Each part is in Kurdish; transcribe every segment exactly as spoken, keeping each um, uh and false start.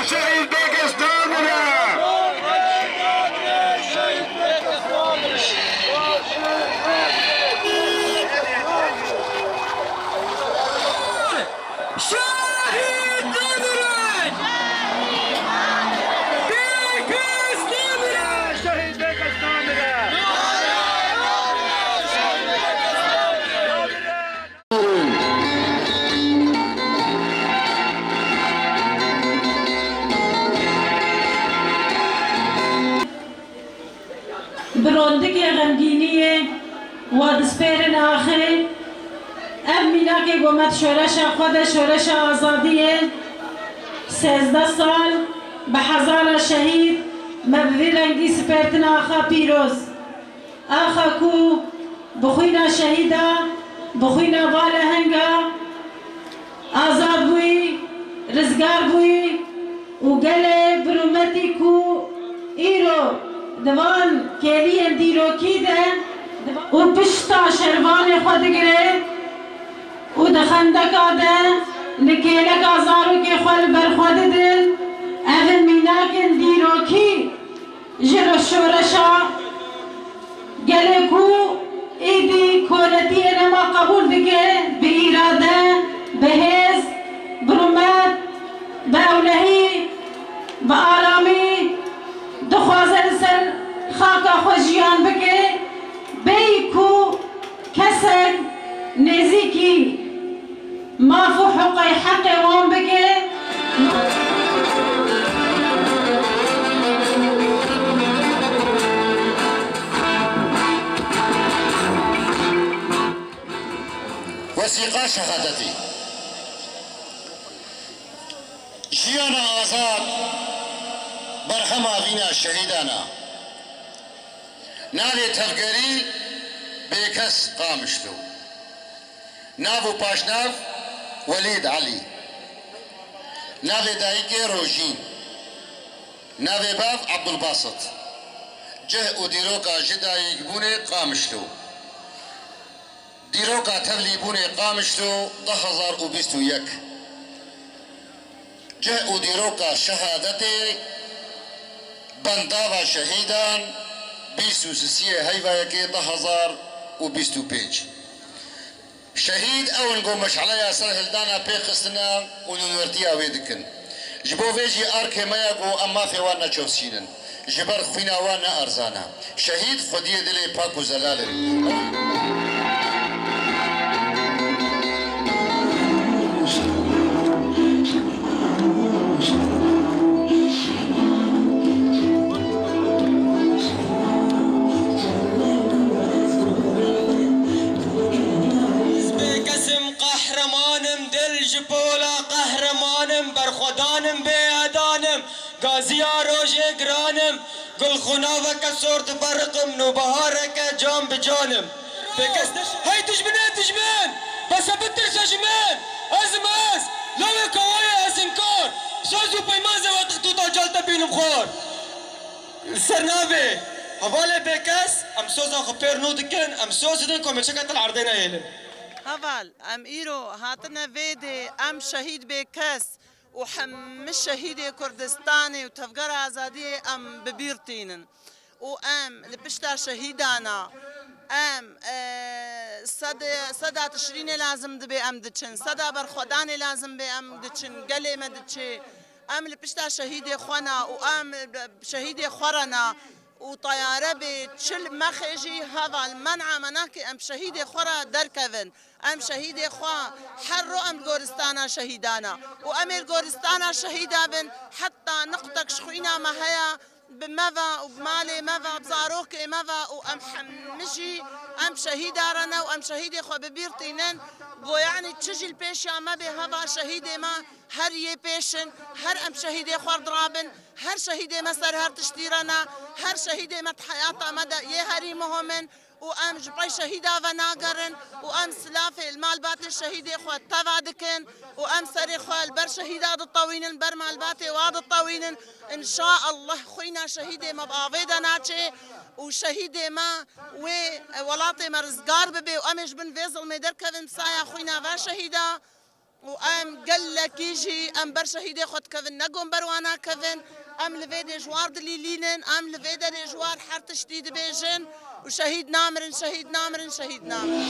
Şehîd Bêkes namire! Şehîd namire! Bêkes namire! Şehîd Bêkes namire! Bi rondikê xemgîniyê we dispêrin axê. Ev mînakê ku me di şoreşa xwe de, şoreşa azadiyê, sêzdeh sal, bi hezara şehîd, me bi vî rengî spêrtine axa pîroz. Axa ku bi xwîna şehîda, bi xwîna va lehenga azad bûyî, rizgar bûyî û gelê birûmetî ku îro di van kêliyên dîrokî de û pişta şervanê xwe digire û di xendeka de li kêleka zarokê xwe li ber xwe didin, ev in mînakên dîrokî ji şoreşa gelê ku êdî koletiyê nema qebûl dike, bi îrade, bi hêz, bi rûmet, bi ewlehî, bi aramî dixwaze li ser xaka xwe jiyan bike, bêyî ku kesek nêzîkî maf û hiqê heqê wan bike. Wesîqa şehadetî. Jiyana azad berhema vîna şehîdan e. Navê tevgerî Bêkes Qamişlo. Nav û paşnav Welîd Elî. Navê dayikê Rojîn. Navê bav Ebdulbasit. Cih û dîroka ji dayikbûnê Qamişlo. Dîroka tevlîbûnê Qamişlo du hezar û bîst û yek. Cih û dîroka şehadetê bendava şehîdan bîst û sisiyê heyva yekê du hezar û bîst û pênc. Şehîd ew in ku meşeleya serhildana pê xistine û nûnertiya wê dikin. Ji bo vê jî arkê me ye ku em mafê wan neçewsînin. Ji ber xwîna wan ne erzan e. Şehîd xwediyê dilê pak û zelal in. Ez bêkesim, qehreman im, dil ji pola qehreman im, berxwedan im, bêhedan im, gaziya rojê giran im, gulxunaveke sor diberiqim, nûbehareke can bi can im. Bêkes neşe. Hey dijminê dijmin! Bes e, bitirse ji min! Ez im ez! Lawê kawayê ez inkar! Saz û peyman ze we tixtûta cal te bînim xwar! Li ser navê hevalê Bêkes em soza xwe pêr nû dikin, em soz didin ku em ê çeka te li erdê nehêlin. Heval, em îro hatine vê dê, em şehîd Bêkes û hemî şehîdê Kurdistanê û Tevgera Azadiyê em bi bîr tînin. Û em li pişta şehîdana, em, e, sedê, seda tişrînê lazim dibe em diçin, seda berxwedanê lazim be em diçin, gelê me diçe. Em li pişta şehîdê xwe ne û em şehîdê xwe re ne û teyare bê çil mexê jî heval men'a me nake em şehîdê xwe re derkevin. Em şehîdê xwe her ro em li goristana şehîdana û em ê li goristana şehîda bin heta niqtek ji xwîna me heye. Bi me ve û bi malê me ve, bi zarokê me ve û em hemî jî em şehîda re ne û em şehîdê xwe bi bîr tînin. Go yanî çi jî li pêşiya me bê, heva şehîdê me her yê pêş in, her em şehîdê xwe dirabin, her şehîdê me ser her tiştî re ne, her şehîdê me di heyata me de yê herî muhim in. û em ji pey şehîda venagerin û em silafê li malbatê şehîdê xwe teva dikin û em serê xwe li ber şehîda ditewînin, ber malbatê wa ditewînin. Înşaallah xwîna şehîdê me bi avê de naçe û şehîdê me wê welatê me rizgar bibe û em ê ji bin vê zilmê derkevin bi saya xwîna ve şehîda. Û em gelekî jî em ber şehîdê xwe dikevin, ne ku em ber wan nakevin. Em li vê dê ji war dilîlînin, em li vê derê ji war her tiştî dibêjin û şehîd namirin, şehîd namirin, şehîd namirin.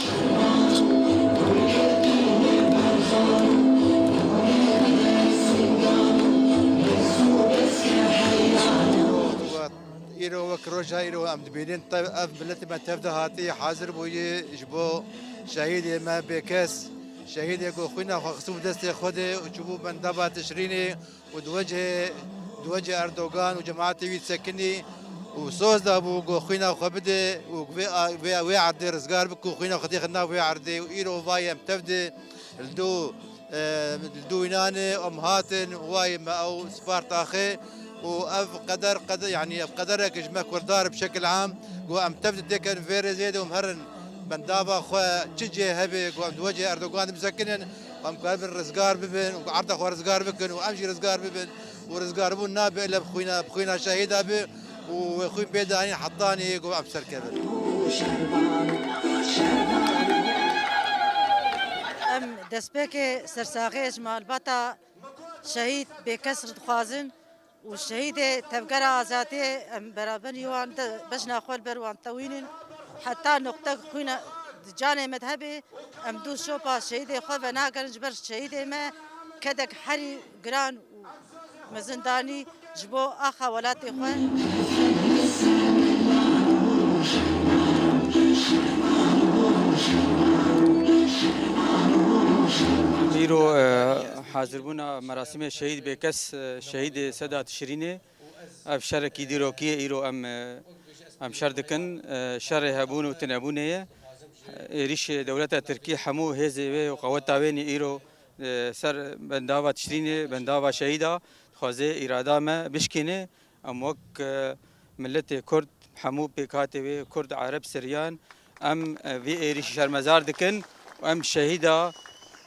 Îro wek roja îro em dibînin, tev, ev miletê me tev de hatî hazir bûyî ji bo şehîdê me bêkes, şehîdê ku xwîna xwe xistibû destê xwe de û çûbû bendava Tişrînê û diwecihê, diwecihê Erdogan û cemaetê wî disekinî û soz dabû ku xwîna xwe bide û vê a-, vê, wê erdê rizgar bike û xwîna xwe têxe nav wê erdê û îro vayê em tev de li dû, e, li dû înanê em hatin wayê me ew Spartaxê û ev qeder, qeder, yanî ev qederek ji me Kurdar bi şekil am ku em tev de têkin vê rêzê de û em herin bendava xwe çi cihê hebe ku em diwecihê Erdogan de bisekinin, em karibin rizgar bibin û erda xwe rizgar bikin û em jî rizgar bibin û rizgarbûn nabe ile bi xwîna, bi xwîna şehîda be û wê xwîn bê danîn hetanî ku em serkevin. Em destpêkê sersaxiyê ji malbata şehîd bêkes re dixwazin û şehîdê Tevgera Azadiyê em beraberî wan de bejna xwe li ber wan tewînin. Heta noqtek xwîna di canê me de hebe, em dû şopa şehîdê xwe venagerin ji ber şehîdê me kedek herî giran û mezindanî ji bo axa welatê xwe. Îro, e, hazirbûna merasîmê şehîd bêkes, e, şehîdê Seda Tişrînê. Ev şerekî dîrokî ye, îro em, e, em şer dikin. E, şerê hebûn û tinebûnê ye. Êrîşê dewleta Tirkî hemû hêzê wê û qeweta wê nî îro, e, ser bendava Tişrînê, bendava şehîda dixwaze îrada me bişkîne. Em wek, e, miletê Kurd, hemû pêkhatê wê, Kurd, Ereb, Siryan, em, e, vê êrîşî şermezar dikin û em şehîda,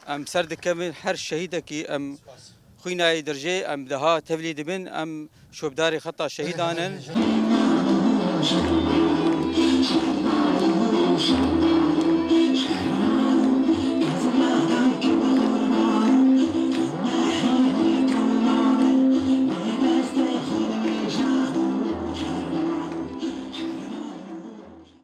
em ser dikevin, her şehîdekî em xwîna yê dirjê, em daha tevlî dibin, em şopdarê xeta şehîdan in.